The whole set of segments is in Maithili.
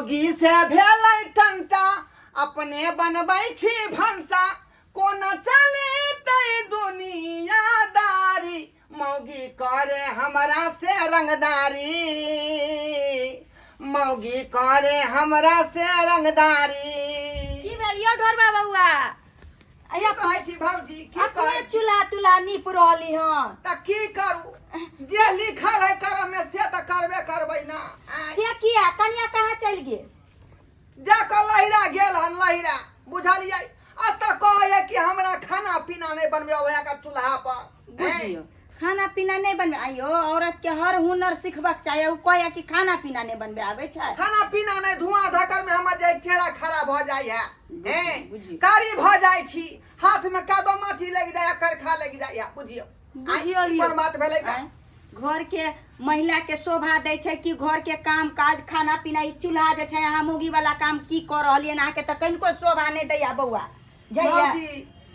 मौगी से भेलै टंटा, अपने बनबै छी भनसा, कोना चलतै दुनियादारी, मौगी करे हमरा से रंगदारी, मौगी करे हमरा से रंगदारी। की भेल यौ ढोरबा बौआ? की कहै छी भौजी, की अपने कहै छी? चूल्हा तुल्हा नीप रहली हन। तऽ की करू, जे लिखल है करम में से तऽ करबे करबै ना। आँय। से किया, कनिया कहाँ चलि गेल? जा कऽ लहिरा गेल हन लहिरा, बुझलियै? एतऽ कहैए कि हमरा खाना पीना नहि बनबै अबैया का चूल्हा पर। बुझियौ, खाना पीना नहि बनबै। आइयो औरत के हर हुनर सिखबाक चाही। ओ कहैया कि खाना पीना नहि बनबै आबै छै। खाना पीना नहि, धुआं धक्कर में हमर जे चेहरा खराब भऽ जाइ है, हैं, बुझियौ। कारी भऽ जाइ छी, हाथ में कादो माटी लागि जाइ है, करखा लागि जाइ है, बुझियौ। बुझियौ आँय, ई यौ। कोन बात भेलै का? आँय, घर के महिला के शोभा दै छै कि घर के काम काज खाना पीना, ई चूल्हा जे छै। अहाँ मौगी वाला काम की कऽ रहलियै? अहाँके तऽ कनिको शोभा नहि दैया बौआ, जाइया। भौजी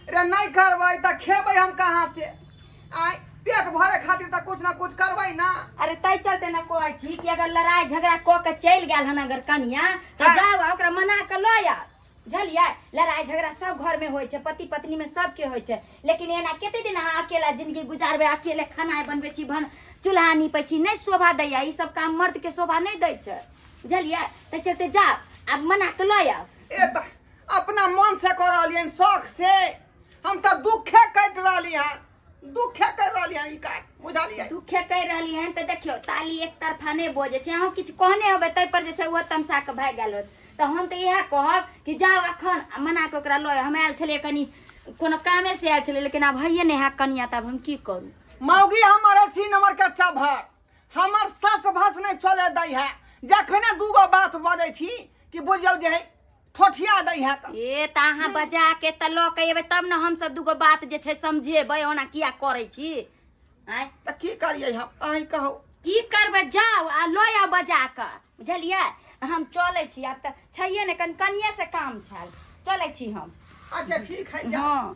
रे, नहि करबै तऽ खेबै हम कहाँ से? आय, पेट भरे खातिर तऽ कुछ ना कुछ करबै ना। अरे तै चलते ने कहै छी कि अगर लड़ाई झगड़ा कऽ के चलि गेल हन अगर कनिया, तऽ जाउ आ ओकरा मना कऽ लऽ आउ, बुझलियै? लड़ाई झगड़ा सब घर में होइ छै, पति पत्नी में सबके होइ छै, लेकिन एना कते दिन अहाँ अकेला जिंदगी गुजारबै? अकेले खाना बनबै छी, भन चूल्हा नीपै छी, नहि शोभा दैया ई सब काम, मर्द के शोभा नहि दै छै, बुझलियै? तै चलते जाउ आब मना कऽ लऽ आउ। ए तऽ अपना मन से कऽ रहलियनि, शौक से? हम तऽ दुखे काटि रहली हँ, दुखे कर रहली हँ ई काज, बुझलियै? दुखे कहि रहली हन तऽ देखियौ, ताली एक तरफा नहि बजै छै। अहूँ किछु कहने होबै, ताहि पर जे छै ओहो तमसा कऽ भागि गेल होत। तऽ हम तऽ इएह कहब कि जाउ एखन आ मना कऽ ओकरा लऽ आउ। हम आयल छलियै कनि कोनो कामे से आयल छलियै, लेकिन आब हइए नहि है कनिया, तऽ आब हम की करू? मौगी हमर 80 नंबर के चभर, हमर सस भस नहि चले दै है। जखने दूगो बात बजै छी कि बुझियौ जे है ठोठिया दै है तऽ। ए तऽ अहाँ बजा के तऽ लऽ के एबै तब ने हमसब दूगो बात जे छै समझेबै। ओना किया करै छी आँय? तऽ की करियै हम, अहीं कहू। की करबै, जाउ आ लऽ आउ बजा कऽ, बुझलियै? हम चलै छी आब, तऽ छैहे ने, कनि कनिये से काम छल, चलै छी हम। अच्छा ठीक है, जाउ। हँ।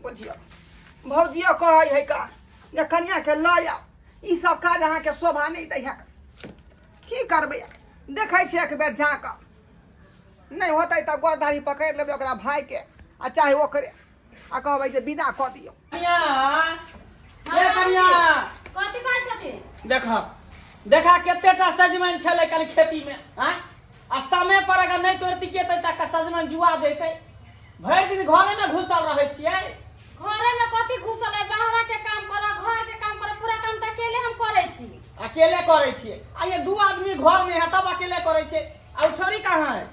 बुझियौ भौजियो कहै है का जे कनिया के लऽ आउ, ई सब काज अहाँके शोभा नहि दै है। की करबै, देखै छियै एक बेर जा कऽ, नहि होतै तऽ गोरदारी पकड़ि लेबै ओकरा भाइके आ चाहे ओकरे, आ कहबै जे विदा कऽ दियौ। कनिया, ए कनिया। कथी कहै छथिन? देख देखा, कते टा सजमनि छलै कल खेती में, आँय? आ समय पर अगर नहि तोड़ती के तऽ सजमनि जुआ जैतै। भरि दिन घरे में घुसल रहै छियै। घरे में कथी घुसल है? बाहरा के काम करो, घर के काम करो, पूरा काम तऽ अकेले हम करै छी। अकेले करै छियै? आ ये दू आदमी घर में है तब अकेले करै छै। आ उ छोरी कहाँ है?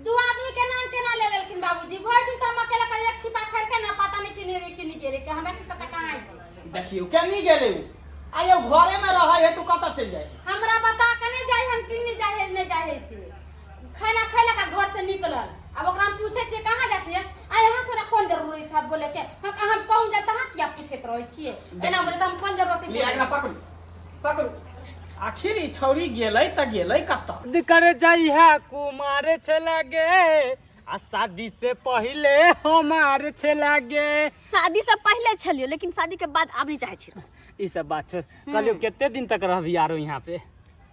दू आदमी के नाम केना ले लेलखिन बाबूजी? भरि दिन तऽ हम अकेले करी। एक छिपा खेलकै ना, पता नहीं किने किने गेलै के, हमरा की पता कहाँ है। देखियौ केनी गेलै उ। आ ये घरे में रहै है, तू कतऽ चलि जाइ? हमरा बता के नहीं जाइ हन, किने जाइ है नहीं जाइ है से। खाना खैलक आ घर से निकलल। आब ओकरा हम पूछे छियै कहाँ जाइ छियै? आ यहाँ हमरा कोन जरूरी था बोले के? हम हम कहूँ जाए तहाँ किया पूछैत रहै छियै? एना बोले तऽ हम कोन जरूरत है ले बोले एकरा पकड़ू पकड़ू। आखिर ई छौरी गेलै तऽ गेलै कतऽ? शादी कर जइहा कुमार छे लागे, आ शादी से पहिले हमार छे लागे। शादी से पहले छलियो, लेकिन शादी के बाद आब नहीं चाहे छी। ई सब बात छोड़, कहलियो कते दिन तक रहबी आरो यहाँ पे?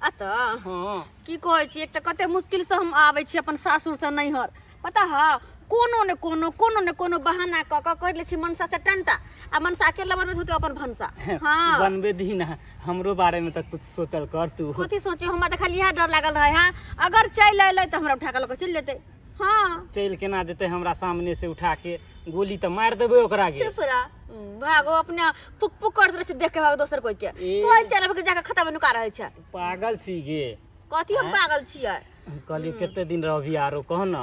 अतः हाँ। की कहै छी, एक तऽ कते मुश्किल से हम आबै छी अपन सासुर से नैहर, पता है? कोनो ने कोनो कोनो ने कोनो बहाना कऽ कऽ कर लै छी मनसा से टंटा, आ मनसा अकेला बनबैत होतै अपन भनसा। हाँ। बनबे दी ना, हमरो बारे में तऽ कुछ सोचल कर तू। कथी सोची? हमरा तऽ खाली इएह डर लागल रहे, हाँ, अगर चलि अयलै तऽ हमरा उठा कऽ लऽ कऽ चलि जेतै। हाँ। चलि केना जेतै? हमरा सामने से उठा के गोली तऽ मारि देबै ओकरा गे। चुप रह, भागो। अपने पुक पुक करैत रहै छै, देख के भागो दोसर कोई के। ए। कोई चल के जाके खता में नुका रहल छै। पागल छी गे। कथी हम पागल छियै? कहलियो कते दिन रहबी आरो, कह ना।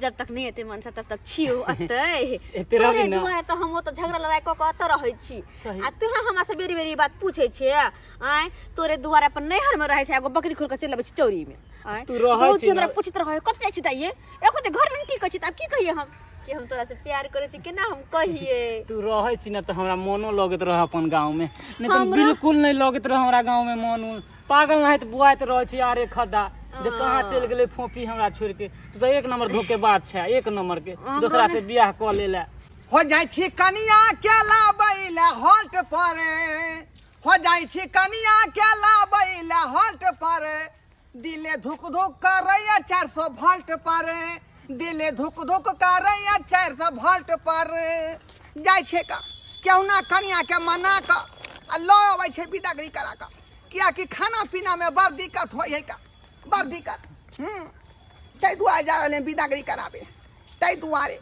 जब तक नहीं एते मनसा तब तक छियो अतै। एते रहबी तोरे ना? दुआरे तऽ हम ओतऽ झगड़ा लड़ाई कऽ कऽ अतऽ रहै छी। सही। आ तू हमरा से बेरी बेरी बात पूछै छे? आँय, तोरे दुआरे अपन नैहर में रहै छै, एगो बकरी खोल के चलि अबै छै चौरी में। आँय, तू रहै बहुत छी हमरा ना? पूछैत रहै कतऽ जाइ छी दाइये, एखन तऽ घर में की कहै छी? तऽ आब की कहियै हम कि हम तोरा से प्यार करै छी? केना हम कहियै? तू रहै छी ना तऽ हमरा मोनो लगैत रह अपन गाँव में, नहीं तऽ हमरा? बिल्कुल नहीं लगैत रह हमरा गाँव में मोन उन। पागल नहीं तऽ बुआइत रहै छी आरे खद्दा जे कहाँ चलि गेलै फोफी हमरा छोड़ि के। तू तऽ एक नंबर धोखेबाज छै, एक नंबर के, दोसरा से बियाह कऽ लेला। हो जाइ छी कनिया के लाबै ले हॉल्ट पर, हो जाइ छी कनिया के लाबै ले हॉल्ट पर, दिल दिले धुक धुक करैया 400 वोल्ट पर, दिले धुक धुक करैया 400 वोल्ट पर। जाइ छै का केहुना कनिया के मना कऽ आ लऽ अबै छै बिदागरी करा कऽ, कियाकि खाना पीना में बड़ दिक्कत होइ है का, बड़ दिक्कत। ताहि दुआरे जा रहलै बिदागरी कराबे, ताहि दुआरे।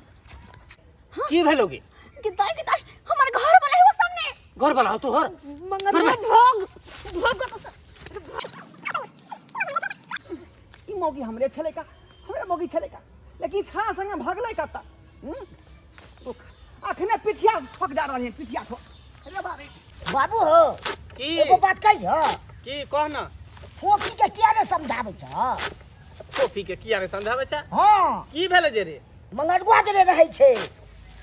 की भेलो गे? कि दाई, कि दाई, हमर घर वाला है वो सामने। घर वाला हो तोहर? मंगल भोग भोग तो ई मौगी हमरे छलै का, हमरे मौगी छलै का, लेकिन छा संगे भगलै कत्ता? रुक, अखने पिठिया ठोक जा रहल है, पिठिया ठोक। अरे बारे बाबू हो, की एगो बात कही हो? की कह ना। फोफी के किया ने समझाबै छ? फोफी के किया ने समझाबै छ? हाँ। की भेलै जे रे? मंगरुआ जे रहै छै।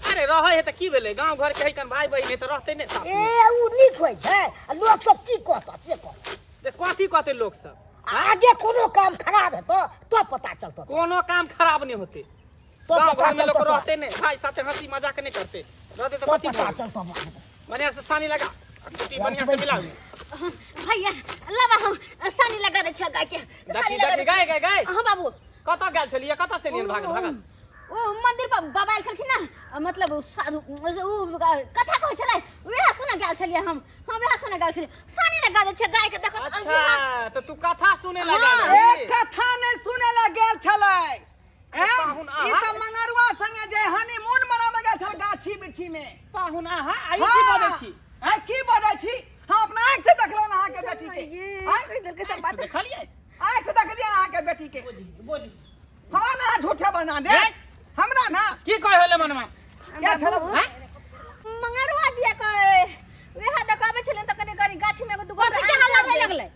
अरे रहै है त की भेलै, गांव घर के है कन भाई बहिन है त रहतै ने साथ में। ए उ नीक होइ छै, आ लोक सब की कहत से कह। देख कथी कहतै लोक सब? आगे कोनो काम खराब हेतौ तो पता चलतौ। कोनो काम खराब नहीं होते। तो गांव पता घर में लोग चलतौ। रहते नहीं, भाई साथे हंसी मजाक नहीं करते रहते तो तो कथी पता बोलते? चलतौ। बढ़िया से सानी लगा, कुट्टी बढ़िया से मिला। भैया लबा, हम सानी लगा दै छियै गाय के, सानी लगा दै। गाय गाय गाय। हां बाबू। कतऽ गेल छलियै, कतऽ से नियन भागल भागल? ओ मंदिर पर बाबा आयल छलखिन ना, मतलब उ साधु उ कथा कहै छलै, वएह सुनऽ गेल छलियै हम। हम वएह सुनऽ गेल छलियै। सानी लगा दै छियै गाय के, देखो तऽ। अच्छा तऽ तू कथा सुने लगा हाँ। ए कथा नहि सुने ला गेल छलै ए, पाहुन ई अहाँ। तऽ मंगरुआ संगे जे हनीमून मनाबै गेल छल गाछी बिरछी में। पाहुन अहाँ आई की बजै छी? आइ की बजै छी? हम अपना आँखि से देखलहुँ अहाँके बेटी के। आँय? कहि देलकै सब बात। देखलियै? आँखि से देखलियै अहाँके बेटी के। बोझ हमरा ना झूठे बना दे ए? हमरा ना। की कहै होले मनमा? क्या छल? हैं? मंगरुआ दिया के वएह देखाबै छलै तऽ कनि कनि गाछी में एगो दूगो कथी के हल्ला होइ लगलै?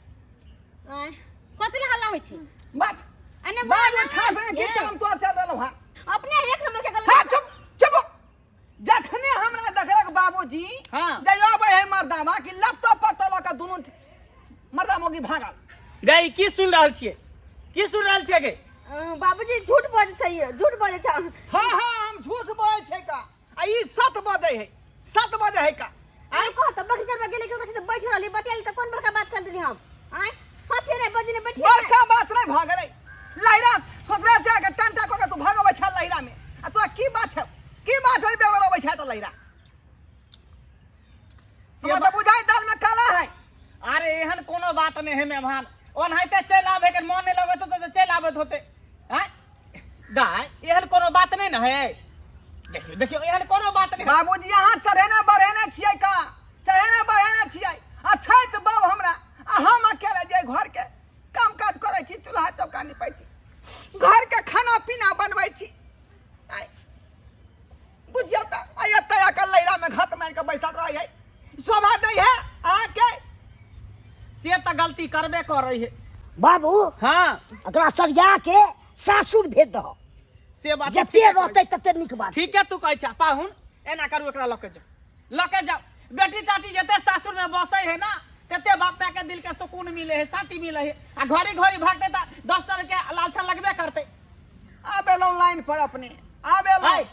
आँय? कथी ले हल्ला होइ छै? बस अने बाज छा से की काम तोर चल रहलौ हां? अपने एक नंबर के गलत। हाँ, चुप चुप। जखने हमरा देखलक बाबूजी हाँ। जे अबै है मर्दावा कि लत्तो पत्तो लऽ कऽ दुनू मर्दा मौगी भागल। गई की सुन रहल छियै, की सुन रहल छियै गे? बाबूजी झूठ बजै छै, झूठ बजै छै। हाँ हाँ, हम झूठ बजै छै का? आ ई सत बजै है, सत बजै है का? आइ कह तऽ बगीचा में गेली कि ओकरा साथे बैठ रहली बतियाली तऽ कोन बड़का बात कर देली हम? आँय, हंसी रे बजने बैठी। बड़का बात नहीं भऽ गेलै? लहिरा ससुरा से आके टंटा कऽ के तू भगबै छै लहिरा में, आ तोरा की बात छै, की बात है बेगर अबै छै तऽ लहिरा? हमरा तऽ बुझाइ दाल में काला है। अरे एहन कोनो बात नहीं है मेहमान, ओनाहिते चलि आबे के मन नहीं लगैत होते तऽ चलि आबैत होते। आँय दाय, एहन कोनो बात नहीं ने है। देखियो देखियो, एहन कोनो बात नहीं है। बाबूजी अहाँ चढ़ेने बढ़ेने छियै का? चढ़ेने बढ़ेने छियै अछैत बाब हमरा, आ हम अकेले जे घर के काम काज करै छी, चूल्हा चौका निपै छी, घर के खाना पीना बनबै छी। आइ बुझियौ तऽ आइ एतऽ आके लैरा में घत मारि कऽ बैसल रहै है, शोभा दै है अहाँके? से तऽ गलती करबे करै है बाबू। हाँ। एकरा सरिया के सासुर भेज दह। से बात जते ठीके कहै रहतै तते नीक बात। ठीके तू कहै छ पाहुन। एना करू, एकरा लऽ के जाउ, लऽ के जाउ। बेटी टाटी जते सासुर में बसै है ना तते बाप माय के दिल के सुकून मिले है, शांति मिले है। आ घड़ी घड़ी भागते तऽ 10 तरह के लालछन लगबे करते। आब एलहुँ लाइन पर अपने, आब एलहुँ। आय,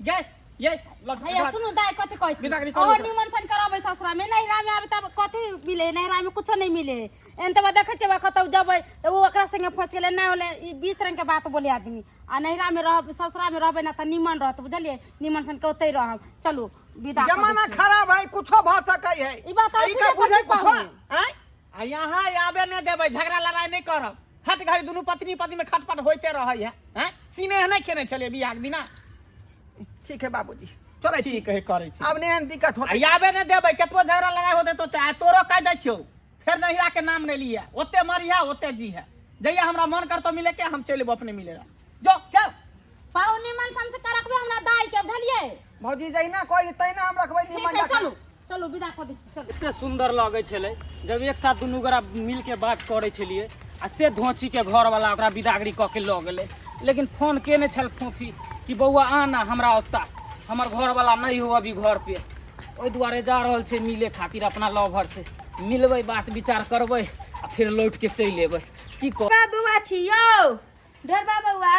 गे ये लऽ जाउ। भैया सुनू, दाइ कथी कहै छी? बिदागरी करू और ओकरा। निमन सन कराबै ससुरा में, नैहरा में आबै तब कथी मिले? नैहरा में कुछो नहीं मिले। एहन तऽ देखै छियै, कतौ जेबै तऽ ओ ओकरा संगे फंसि गेलै, नहि होलै, ई 20 रंग के बात बोले आदमी। आ नैहरा में रहब, ससुरा में रहबै ना तऽ निमन रहत, बुझलियै? निमन सन के ओतै रहब। चलू विदा कऽ दै जमाना छियै। खराब है, कुछो भऽ सकै है। ई बात आ ई ठीके का बुझै कहै छी कुछो पाहुन। आँय? आ यहाँ आबे नहि देबै, झगड़ा लड़ाई नहि करब। हट घड़ी दुनू पत्नी पति में खटपट होइते रहै है। हैं सीने नहि खेने छलियै बियाह के दिना। ठीक है बाबूजी, चलै छी। ठीक है, करै छी। आब नहि एहन दिक्कत होतै। आ आबे नहि देबै, कतबो झगड़ा लड़ाई होतै तो आ तोरो कहि दै छियौ, फेर नहिरा के नाम नहि लिअ। ओते मरिहा ओते जी है। जहिया हमरा मन करतौ मिले के, हम चलि एबो अपने मिले ला। जो चल। पाहुन निमन सन से करकबै हमरा दाइ के, बुझलियै? भौजी जहिना कही तहिना हम रखबै। ठीक निमन है। जकाँ। चलू चलू, विदा कऽ दै छी, चलू। एते सुंदर लगै छलै जब एक साथ दुनू गोरा मिलके बात करै छलियै, आ से धोची के घरवाला ओकरा बिदागरी कऽ के लऽ गेलै। लेकिन फोन केने छल फोफी कि बौआ आ ना हमरा ओतऽ, हमर घरवाला नहि हो अभी घर पे। ओहि दुआरे जा रहल छै मिले खातिर, अपना लवर से मिलबै, बात विचार करबै आ फेर लौट के चलि एबै। की कह बौआ छी यौ, ढोरबा बौआ।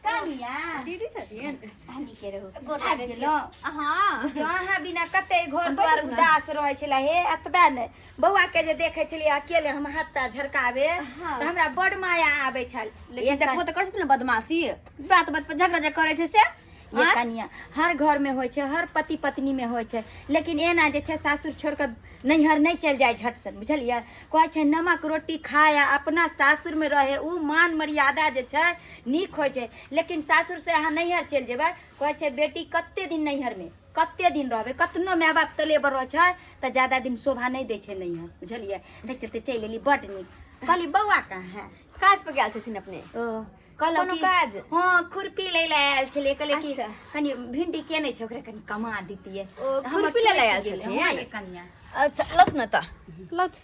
कनिया दीदी छथिन पानी के रहू गोर लागै छी। हाँ जो अहाँ बिना कते घर द्वार उदास रहै छलै हे एतबे नहि बौआ के जे देखै छलियै अकेले हम हाथ पैर झरकाबे हाँ। तऽ हमरा बड माया आबै छल लेकिन देखबो तऽ करै छथिन ने बदमाशी बात बात पर झगड़ा जे करै छै से ये आँय? कनिया हर घर में होइ छै हर पति पत्नी में होइ छै लेकिन एना जे छै सासुर छोड़ कऽ नैहर नहि चलि जाइ झट सन बुझलियै कहै छै नमक रोटी खाय आ अपना सासुर में रहे उ मान मर्यादा जे छै नीक होइ छै लेकिन सासुर से अहाँ नैहर चलि जेबै कहै छै बेटी कते दिन नैहर में कते दिन रहबै कतनो माय बाप तलेबर रहै छै तऽ ज्यादा दिन शोभा नहि दै छै नैहर बुझलियै ताहि चलते चलि एली बड्ड नीक कहली बौआ कहाँ है काज पर गेल छथिन अपने ओ कहलहुँ कोनो कि काज? हँ खुरपी लै लए आयल छलियै कहलियै कि अच्छा। कनि भिंडी केने छै ओकरा कनि कमा दितियै ओ, तऽ हमर खुरपी लै लए आयल टूटि गेलै। छथिन? हँ, ये कनिया अच्छा लौथ ने तऽ लौथ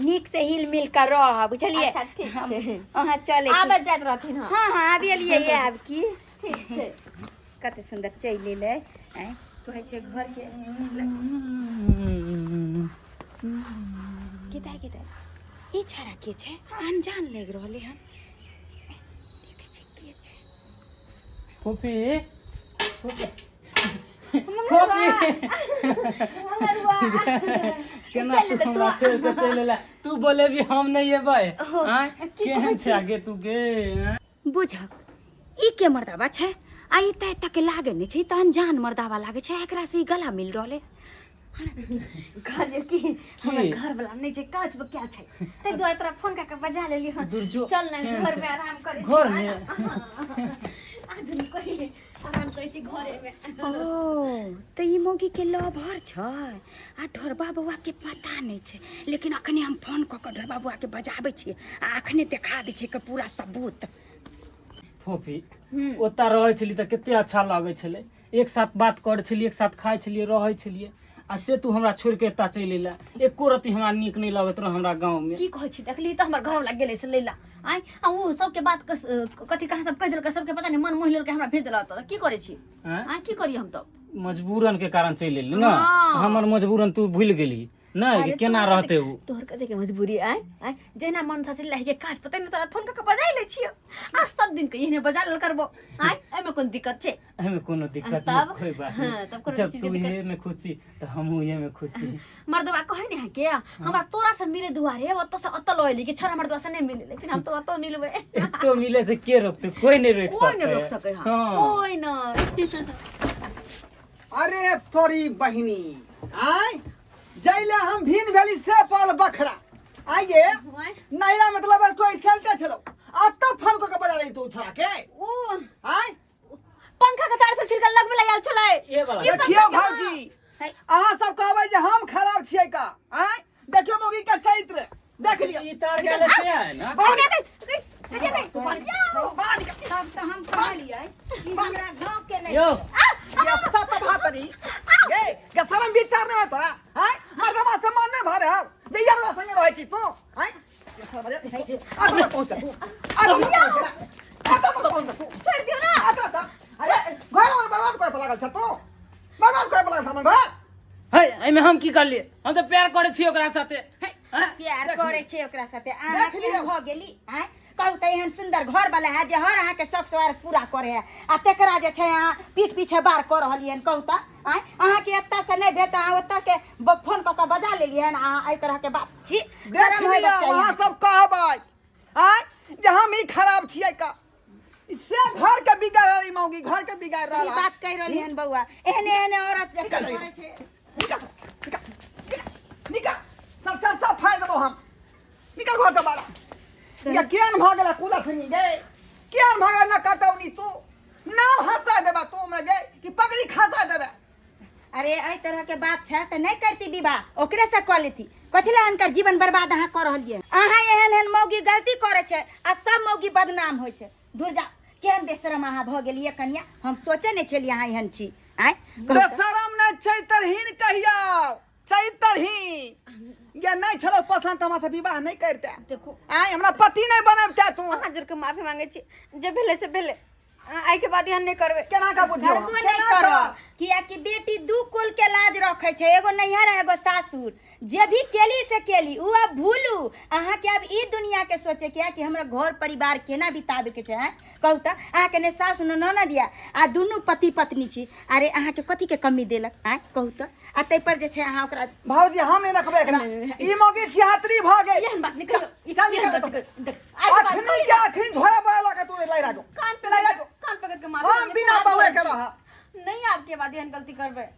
नीक से हिल मिल कऽ रह बुझलियै अच्छा, ठीक छै। अहाँ चलै छी आबैत जाइत रहथिन हँ हँ हँ आबि एलियै आब की ठीक छै कते सुन्दर चलि एलै आँय कहै छै घरके किता किता ई छड़ा के छै अनजान लागि रहलै हन देखै छै के छै फूफी केना तू हमरा छोड़ के चलि एला तू बोलेबी हम नहि एबै आँय केहन छै आगे तू गे आँय? बुझक ई के मर्दाबा छै आ ई तऽ एतऽ के लागै नहि छै ई तऽ अनजान मर्दाबा लागै छै एकरा से ई गला मिल रहलै कहलियै कि हमर घर वाला नहि छै काज पर क्या छै ताहि दुआरे तोरा फोन कऽ के बजा लेली हन दुर्जो चल ने केहन घर छै? में आराम करै छी घर में आधुनिक कहिए आराम करै छी घरे में ओ तऽ ई मौगी के लवर छै आ ढोरबा बौआ के पता नहि छै लेकिन अखने हम फोन कऽ कऽ ढोरबा बौआ के बजाबै छियै आ अखने देखा दै छियै के पूरा सबूत फोफी ओतऽ रहै छली तऽ कते अच्छा लगै छलै एक साथ बात करै छलियै एक साथ खाइ छलियै रहै छलियै आ से तू हमरा छोड़ि के एतऽ चलि एला एको रत्ती हमरा नीक नहि लगैत रहै हमरा गाँवमे की कहै छी देखली तऽ हमर घरवाला गेलै से लैला आँय आ ओ सबके बात कथी कहाँ सब कहि देलकै सबके पता नहि मन मोहि लेलकै हमरा भेज देलक तऽ की करै छी आँय? आँय की करी हम तब मजबूरन के कारण चलि एली ने हाँ। हमर मजबूरन तू भूलि गेली नहि अरे केना तोहर रहतै ओ तोहर कते के मजबूरी आय आय जहिना मन था चलि के काज पता नहि तोरा फोन कऽ के बजाइ लै छियो आ सब दिन के एहने बजा लेल करबो आय एहिमे कोन दिक्कत छै एहिमे कोनो दिक्कत तब? नहीं कोई बात हाँ, नहीं तब कोनो जब चीज के तू दिक्कत इहे में खुश छी तऽ हमहूँ इहे में खुश छी मर्दबा कहै ने है के हमरा तोरा से मिले दुआरे ओतऽ से ओतऽ लऽ एली कि छोरा मर्दबा से नहीं मिले लेकिन हम तो ओतऽ मिलबै एतो मिले से के रोकते कोई नहीं रोक कोई नहीं रोक सकते सकै है हाँ कोई नहीं अरे तोरी बहिनी आय जैले हम भीन भेली से पल बखरा आइए नैरा मतलब तो चलते चलो अब तो फोन को के बजा रही तू छोड़ा के ओ आय पंखा के तार से छिड़कल लगबे लागल छलै ये वाला ई देखियौ पंखा के- भौजी अहाँ सब कहबै जे हम खराब छियै का आय देखियौ मौगी के चरित्र देख लियौ ई तार गेले से है ना बाहर निकल, बाहर निकल, बाहर निकल। तब तऽ हम कहलियै कि हमरा गाँव के नहि यो ये सत भातरी ये के शरम विचार नहीं होता हैं मर्दवा से मन नहीं भरे हम जे यारवा संगे रहै छी तू हैं आ तो पहुंच तू आ तो पहुंच आ तो पहुंच तू छोड़ दियौ ना आ तो अरे घर में बर्बाद करे पर लागल छ तू बर्बाद करे पर लागल छ हमर घर है एहिमे हम की करलियै हम तऽ प्यार करै छी ओकरा साथे हैं? प्यार देख करै छै ओकरा साथे अहाँ देख लियौ। केहन भऽ गेली आँय कहू तऽ एहन सुन्दर घर वाला है जे हर अहाँके शौक सवार पूरा करे है आ तेकरा जे छै अहाँ पीठ पीछे बार कऽ रहलियै हन कहू तऽ आँय अहाँके एतऽ से नहि भेल तऽ अहाँ ओतऽ के फोन कऽ कऽ बजा लेलियै हन अहाँ एहि तरहके बात छी देख शरम लियौ होयबाक चाही अहाँ अहाँके। सब कहबै आँय जे हम ई खराब छियै का से घर के बिगाड़ रहल ई मौगी घर के बिगाड़ सही रहल है। बात कहि रहली हन बौआ एहने एहने औरत जे निकल करै छै निकल निकल निकल सब सब सब फाड़ देबो हम निकल घर से बाहर ये केहन भऽ गेला कुलखनी गे केहन भऽ गेला ना कटौनी तू नाव हंसा देबा तू हमरा गे कि पगड़ी खसा देबे अरे एहि तरह के बात छै तऽ नहि करती विवाह ओकरे से कऽ लेती कथी लए हुनकर जीवन बर्बाद अहाँ कऽ रहलियै अहाँ एहन एहन मौगी गलती करै छै आ सब मौगी बदनाम होइ छै दूर जा केहन बेशरम अहाँ भऽ गेलियै कनिया हम सोचे नहि छलियै अहाँ एहन छी आँय कहू तऽ। बेशरम नहि छै तरहीन कहियौ चैतरहीन ये नहि छलो पसंद तऽ हमरा से विवाह नहि करते देखू आय हमरा पति नहि बनबते तू अहाँ जोड़ के माफी मांगे छी जे भेलै से भेलै आइ के बाद एहन नहि करबै केना का बुझियौ करबो नहि केना का करब कियाकि बेटी दू कुल के लाज रखे छै एगो नैहर आ एगो सासुर जे भी केली से केली उ आब भूलू। अहाँके आब ई दुनिया के सोचे के है कि हमरा घर परिवार केना बिताबे के छै। आँय कहू तऽ, अहाँके ने सासु ने ननद यऽ आ दुनू पति पत्नी छी। अरे अहाँके कथी के कमी देलक? आँय कहू तऽ, आ ताहि पर जे छै अहाँ ओकरा। भौजी, हम नहि रखबै एकरा, ई मौगी छिहत्तरी भऽ गेल। एहन बात नहि कहियौ। चल निकल एहन बात एतऽ। नहि कहियौ। देख, आइ के बाद अखनी के अखनी झोरा बड़ा लगा तू लैरा जो, कान पकड़ लैरा जो। कान पकड़ के माफी हम मांगे बिना छी, हाथ बउए जोड़ै के छी। रहब। नहीं, आपके बाद एहन गलती करबै।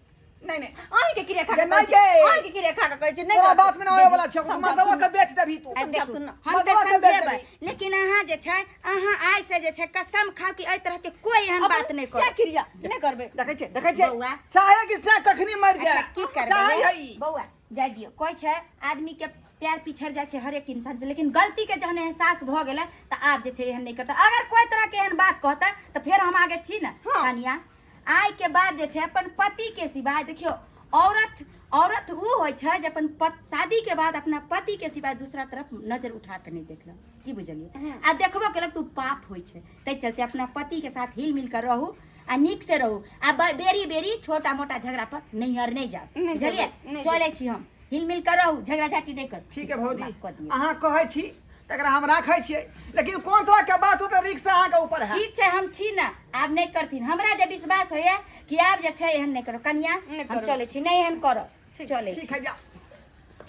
नहीं नहीं। अहीं के क्रिया खा जे के नहीं कहै छी, के। अहीं के क्रिया खा के कहै छी, नहीं तोरा करबै। बात में ना आवे वाला छौ, तू समझाउ मर्दवा तू के बेच देबही तू। आब देखू, समझाउ तू ना। हम तऽ मर्दवा के बेच समझेबै, देबही। लेकिन अहाँ जे छै, अहाँ आइ से जे छै कसम खाउ कि एहि तरह के कोई एहन अपन बात नहीं से करब। क्रिया नहीं करबै। देखै छियै, देखै छियै। बौआ। चाहे कि से कखनी मरि अच्छा जाए। की करबै चाहे रे? है ई। बौआ जाय दियौ, कहै छै आदमी के प्यार पिछड़ जाइ छै हरेक इंसान से, लेकिन गलती के जहन एहसास भऽ गेलै तऽ आब जे छै एहन नहि करतै। अगर कोई तरह के एहन बात कहतै तऽ फेर हम आगे छी ने। हाँ। कनिया, आइ के बाद जे छै अपन पति के सिवाय, देखियौ औरत, औरत उ होइ छै जे अपन शादी के बाद अपना पति के सिवाय दूसरा तरफ नजर उठा के नहि देखलक। की बुझलियै? आ देखबो केलक तऽ उ पाप होइ छै। ताहि चलते अपना पति के साथ हिल मिल कर रहू आ नीक से रहू आ बेरी बेरी छोटा मोटा झगड़ा पर नैहर नहि जाउ। नहि बुझलियै? जेबै, नहि। चलै छी हम, हिल मिल कर रहू, झगड़ा झाटी नहि करू। ठीक है भौजी। माफ कऽ दियौ। अहाँ कहै छी तकरा हम राखै छियै, लेकिन कोन तरह के बात होतै रिक्स अहाँके ऊपर है। ठीक छै, हम छी ने, आब नहि करथिन। हमरा जे विश्वास होइए कि आब जे छै एहन नहि करब। कनिया, नहि हम करब। चलै छी, नहि एहन करब, चलै छी। ठीक है, जा।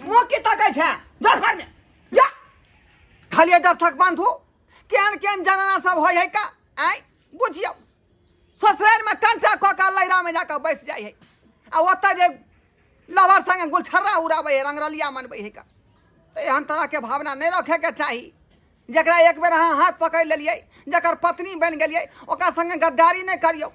मुँह की तकै छै? जा घरमे जा। खाली दर्शक बंधु, केहन केहन जनाना सब होइ है का आँय बुझियौ, ससुरारिमे टंटा कऽ कऽ लैरामे जाकऽ बैस जाइ है आ ओतऽ जे लवर संगे गुलछर्रा उड़ाबै है, रंगरलिया मनबै है का। तऽ एहन तरहके भावना नहि रखैके चाही। जकरा एक बेर अहाँ हाथ पकड़ि लेलियै, जकर पत्नी बनि गेलियै, ओकरा संगे गद्दारी नहि करियौ।